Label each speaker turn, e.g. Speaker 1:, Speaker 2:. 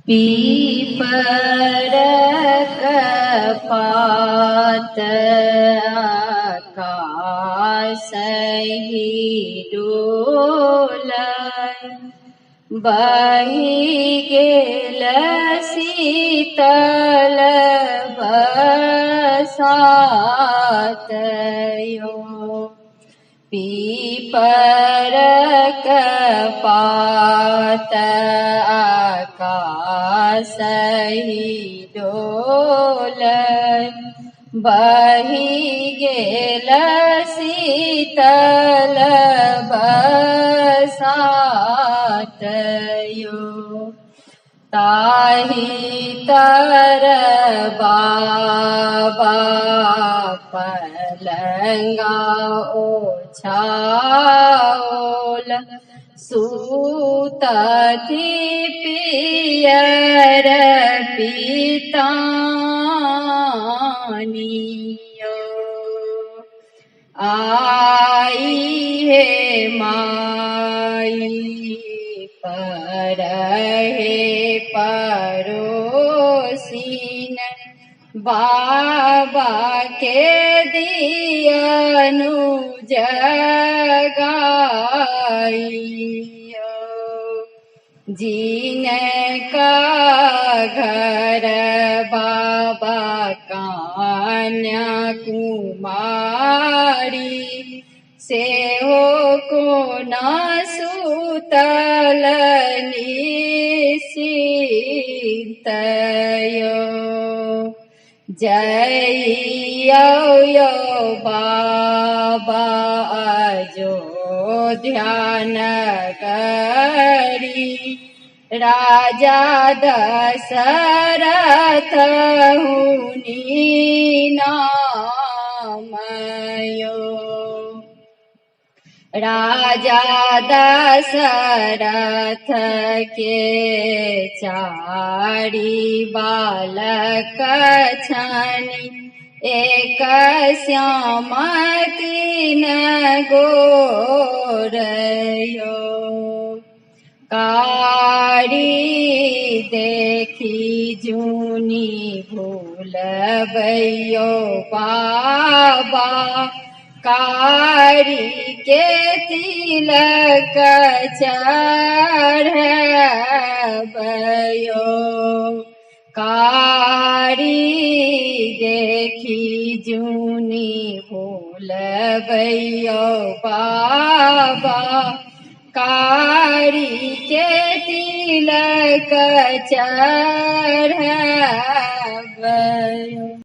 Speaker 1: पीपरक पात आकाशहि डोलय, बहि गेल शीतल बसात यो। पीपरक पात आकाशहि डोलय, बहि गेल शीतल बसात यो। ताहि तर बाबा पलंगा ओछाओल, सूतथि पियर पितानियो। आई हे माई पर हे परोसिन, बाबा के दियनु जगाइयो। जिन का घर बाबा कन्या कुमारी, से हो कोना सुतल निश्चिंतयो। जइयो यो बाबा अयोध्या नगरी, राजा दशरथ हुनि नामयो। राजा दशरथ के चारि बालक छनि, एक श्याम तीन गोरयो। कारी देखी जुनी भूलबैयो बाबा, कारी के तिलक चढ़बयो। कारी देखी जुनी भूलबैयो बाबा, कारी के तिलक चढ़बयो।